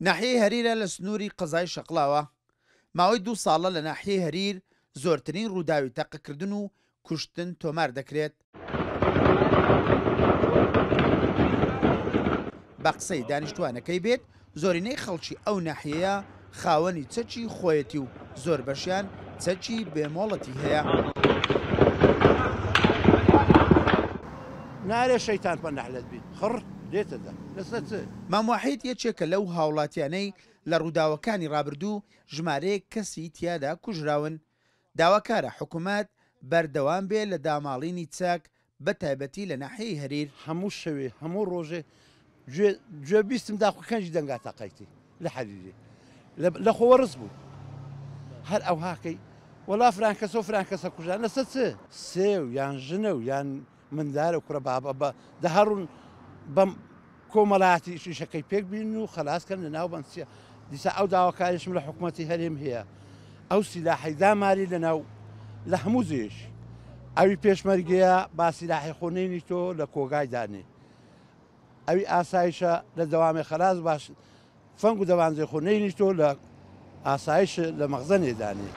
ناحیەی هەریرە لە سنووری قەزای شەقڵاوە. ماوەی دوو ساڵە لە ناحیەی هەریر زۆرترین ڕووداوی تەقەکردن و کوشتن تۆمار دەکرێت. بە قسەی دانیشتووانەکەی بێت، زۆرینەی خەڵکی ئەو ناحیەیە خاوەنی چەکی خۆیەتی و زۆربەشیان چەکی بێ مۆڵەتی هەیە. نارێ شەیتان پە نەعلەت بی خڕ دێتە دە لەسەر چ؟ مام واحید یەکێکە لەو هاوڵاتیانەی لە ڕووداوەکانی ڕابردوو ژمارەیەک کەسی تیادا کوژراون، داواکارە حکومەت بەردەوام بێ لە داماڵینی چەک بە تایبەتی لە ناحیەی هەریر. هەموو شەوێ هەموو ڕۆژێ گوێ گوێ بیستم داخو کەنجی دەنگا تەقەیتی لە حەریری لە لە خۆ وەڕس بوو هەر ئەوهاکەی وەڵا فران کەسە و فران کەسە کوژران لەسەر چ؟ سێو یان ژنە و یان مندارە کوڕە بابە بە دەهەڕون بەم کۆمەڵایەتی ئیشەکەی پێک بین و خەلاس کەن لە ناو بەن چیە دیسا ئەو داواکاریشم لە حکومەتی هەرێم هەیە ئەو سیلاحەی داماری لە ناو لە هەموو جێیەکی ئەوی پێشمەرگەیە با سیلاحی خۆ نەینی تۆ لە کۆگای دانێ ئەوی ئاسایشە لە دەوامێ خەلاس باش فەنگ و دەبانجێ خۆ نەینی تۆ لە ئاسایش لە مەخزەنێ دانێ.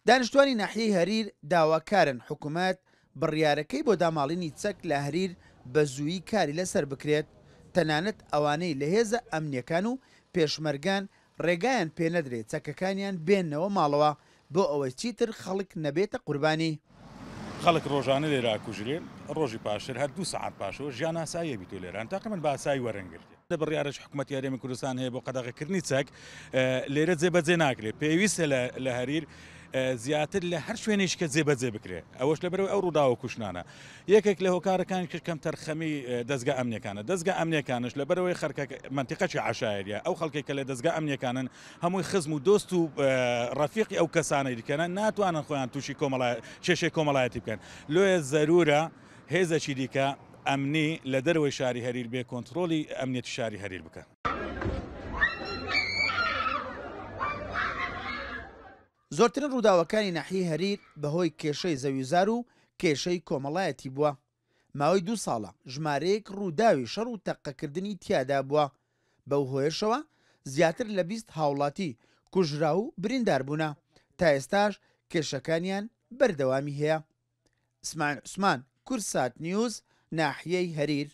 دانیشتوانی ناحیەی هەریر داواکارن حکومەت بڕیارەکەی بۆ داماڵینی چەک لە هەریر بە زوویی کاری لەسەر بکرێت، تەنانەت ئەوانەی لە هێزە ئەمنییەکان و پێشمەرگان ڕێگایان پێنەدرێت چەکەکانیان بێننەوە ماڵەوە بۆ ئەوەی چیتر خەڵک نەبێتە قوربانی. خەڵک ڕۆژانە لێرە ئەکوژرێ، ڕۆژی پاشتر هەر دوو سەعات پاشەوە ژیان ئاساییە بیتۆ لێرە تەقریبەن بە ئاسایی وەرنگرتێ. بڕیارێک حکومەتی هەرێمی کوردستان هەیە بۆ قەدەغەکردنی چەک لێرە جێبەجێ ناکرێت، پێویستە لە هەریر زیاتر لە هەر شوێنێکی کە جێبەجێ بکرێت، ئەوەش لەبەرئەوەی ئەو ڕووداوە کوشتنانە یەکێک لە هۆکارەکانی کە کەمتەرخەمی دەزگا ئەمنیەکانە، دەزگا ئەمنیەکانش لەبەرئەوەی خەرکەکە مەنتیقەکی عەشایەریە، ئەو خەڵکێک کە لە دەزگا ئەمنیەکانن هەمووی خزم و دۆست و ڕەفیقی ئەو کەسانەی دیکەنە، ناتوانن خۆیان تووشی کێشەی کۆمەڵایەتی بکەن، لۆیە زەرورە هێزێکی دیکە ئەمنی لە دەرەوەی شاری هەریر بێ کۆنتڕۆڵی ئەمنیەتی شاری هەریر بکەن. زۆرترین ڕووداوەکانی ناحیەی هەریر بەهۆی کێشەی زەویوزار و کێشەی کۆمەڵایەتی بووە، ماوەی دوو ساڵە ژمارەیەک ڕووداوی شەڕ و تەقەکردنی تیادا بووە، بەو هۆیەشەوە زیاتر لە 20 هاوڵاتی کوژراو و بریندار بوونە، تا ئێستاش کێشەکانیان بەردەوامی هەیە. ئیسماعیل عوسمان، کوردسات نیوز، ناحیەی هەریر.